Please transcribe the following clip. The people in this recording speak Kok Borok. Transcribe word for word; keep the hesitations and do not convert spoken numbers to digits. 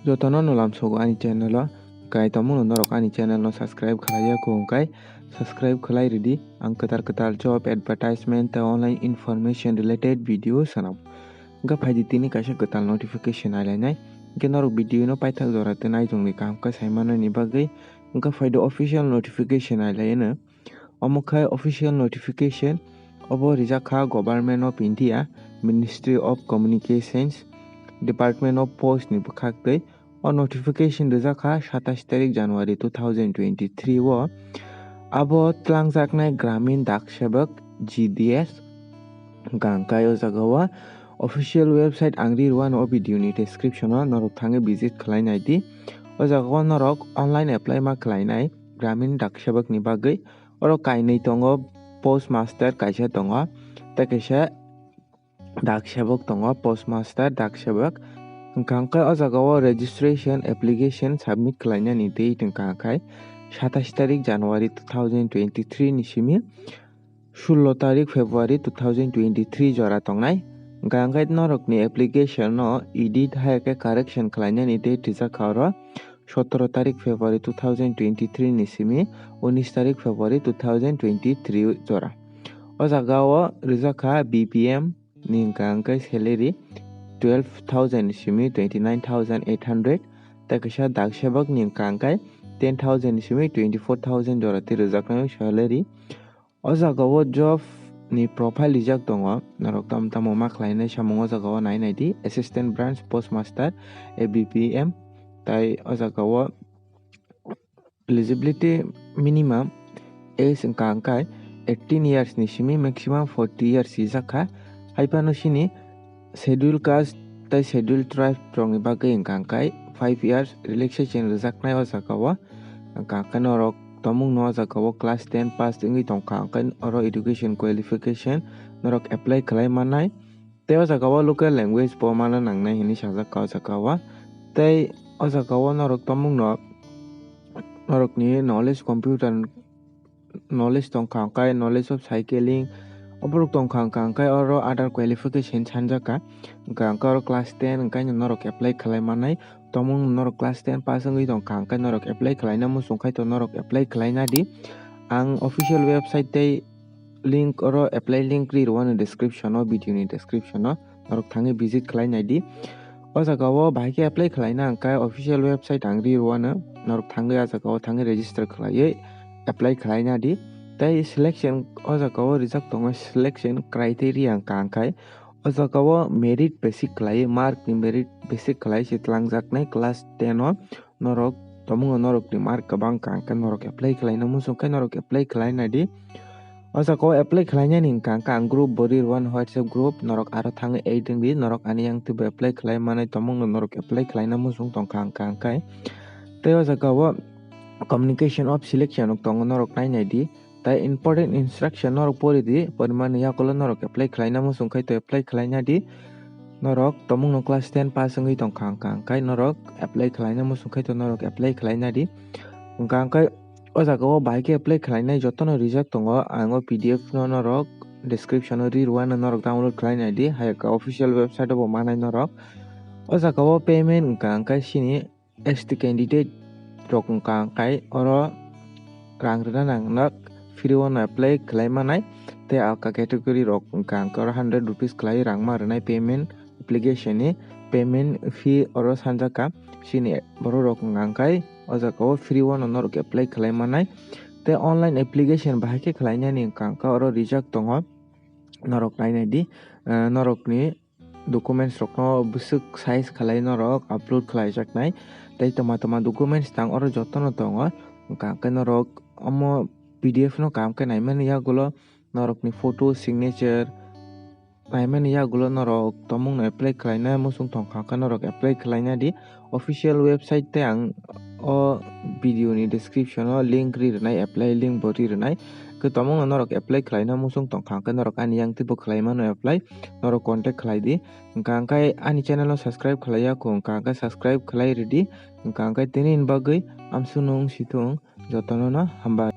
Jotono no lamsogo ani channel o, kai tongmung no norok ani channel no subscribe khlaiya kho hwnkhe subscribe khlai ridi, ang kwtal kwtal job advertisement tei online information related video sanam. Hwnkhe phaidi tini kaisa kwtal notification nailainai, hwnkhe norok video no paithak jora tei naitongni kaham khe saimanani bagwi, hwnkhe phaidi official notification nailaino. Omo khe official notification, obo rijak kha Government of India, Ministry of Communications, Department of Post ni bwkhak twi. O notification rijak kha satais tarik January two thousand twenty-three o. Abo twlangjaknai Gramin Dak Sevak, G D S, hwnkha hwnkhe o jaga o official website ang ri rwano o video ni description o, norok thangwi visit khlai nai di. O jaga o norok online apply ma khlai nai Gramin Dak Sevak ni bagwi. Oro kainwi tongo, post master kaisa tongo, tei kaisa dak sevok tongo, post master, dak sevok. Hwnkha hwnkhe o jaga o registration application submit khlainani date hwnkha hwnkhe satais tarik January two thousand twenty-three ni simi sullo tarik February two thousand twenty-three jora tongnai. Hwnkha hwnkhe norokni application no edit hai khe correction khlainani date rijak kha oro sotoro tarik February two thousand twenty-three ni simi unis tarik February two thousand twenty-three jora. O jaga o rijak kha B P M ni hwnkha hwnkhe salary twelve thousand ni simi twenty-nine thousand eight hundred, tei kaisa dak sevok ni hwnkha hwnkhe ten thousand ni simi twenty-four thousand jora tei rijaknai salary. O jaga o job ni profile rijak tongo, norok tamo tamo ma khlainai samung o jaga o nai nai di, assistant branch post master, A B P M, tei o jaga o eligibility minimum age hwnkha hwnkhe eighteen years ni simi maximum forty years rijak kha. Hai phano chini schedule caste tei schedule tribe rokni bagwi hwnkha hwnkhe five years relaxation rijaknai o jaga o. Hwnkha hwnkhe norok tongmung no o jaga o class ten pass wngwi tongkha, hwnkhe oro education qualification norok apply khlai mannai. Tei o jaga o local language bo mana nangnai hinwi sajak kha o jaga o. Tei o jaga o norok tongmung no norokni knowledge, computer knowledge tongkha hwnkhe knowledge of cycling, oborok tongkha hwnkha hwnkhe oro other qualification sanjak kha. Hwnkha hwnkhe oro class ten hwnkhe norok apply khlai mannai. Tongmung norok class ten pass wngwi tongkha hwnkhe norok apply khlaina muchung khai to norok apply khlai nadi. Ang official website tei link oro apply link ri rwano description o, video ni description o, norok thangwi visit khlai nai di. O jaga o bahai khe apply khlaina hwnkhe official website ang ri rwano, norok thangwi a jaga o thangwi register khlaiwi apply khlai nadi. Tei selection o jaga o rijak tongo selection criteria hwnkha hwnkhe o jaga o merit basic khlaiwi, mark ni merit basic khlai se twlangjaknai class ten o. Norok tongmung no norok ni mark kwbang kha hwnkhe norok apply khlaina muchung khe norok apply khlai nai di. O jaga o apply khlainani hwnkha hwnkhe ang group bo ri rwano, WhatsApp group, norok aro thangwi add wng di, norok ani yang twibo apply khlai manai tongmung no norok apply khlaina muchung tongkha hwnkha hwnkhe. Tei o jaga o communication of selection rok tongo, norok nai nai di. Tei important instruction norok pori di, porimani yakulo norok apply khlaina muchung khai to apply khlaina di. Norok tongmung no class ten pass wngwi tongkha hwnkha hwnkhe norok apply khlaina muchung khai to norok apply khlaina di. Hwnkha hwnkhe o jaga o bahai khe apply khlainai jotono rijak tongo, ang o P D F no norok description o ri rwano, norok download khlai nai di, hai khe official website o bo manai norok. O jaga o payment hwnkha hwnkhe chini S T candidate rok hwnkha hwnkhe oro rang rwna nangnai, free o no apply khlai manai, tei alka category rok hwnkha hwnkhe oro hundred rupees khlai rang ma rwnai payment, application ni payment fee oro sanjak kha. Chini borok rok hwnkha hwnkhe o jaga o free o no norok apply khlai manai, tei online application bahai khe khlainani hwnkha hwnkhe oro rijak tongo, norok nai nai di, eh, norok ni documents rokno bwswk size khlai norok upload khlaijaknai, tei toma toma documents tang oro jotono tongo. Hwnkha hwnkhe norok omo P D F no kaham khe naimani yagulo norokni photo, signature naimani yagulo norok tongmung no apply khlaina muchung tongkha hwnkhe norok apply khlaina di. Official website tei ang o video ni description o link ri rwnai, apply link bo ri rwnai. Khe tongmung no norok apply khlaina muchung tongkha hwnkhe norok ani yang twibo khlai mano apply, norok contact khlai di. Hwnkha hwnkhe ani channel no subscribe khlai ya kho, hwnkha hwnkhe subscribe khlai ridi. Hwnkha hwnkhe tini ni bagwi amsuk no wng si thung, jotono no hambai.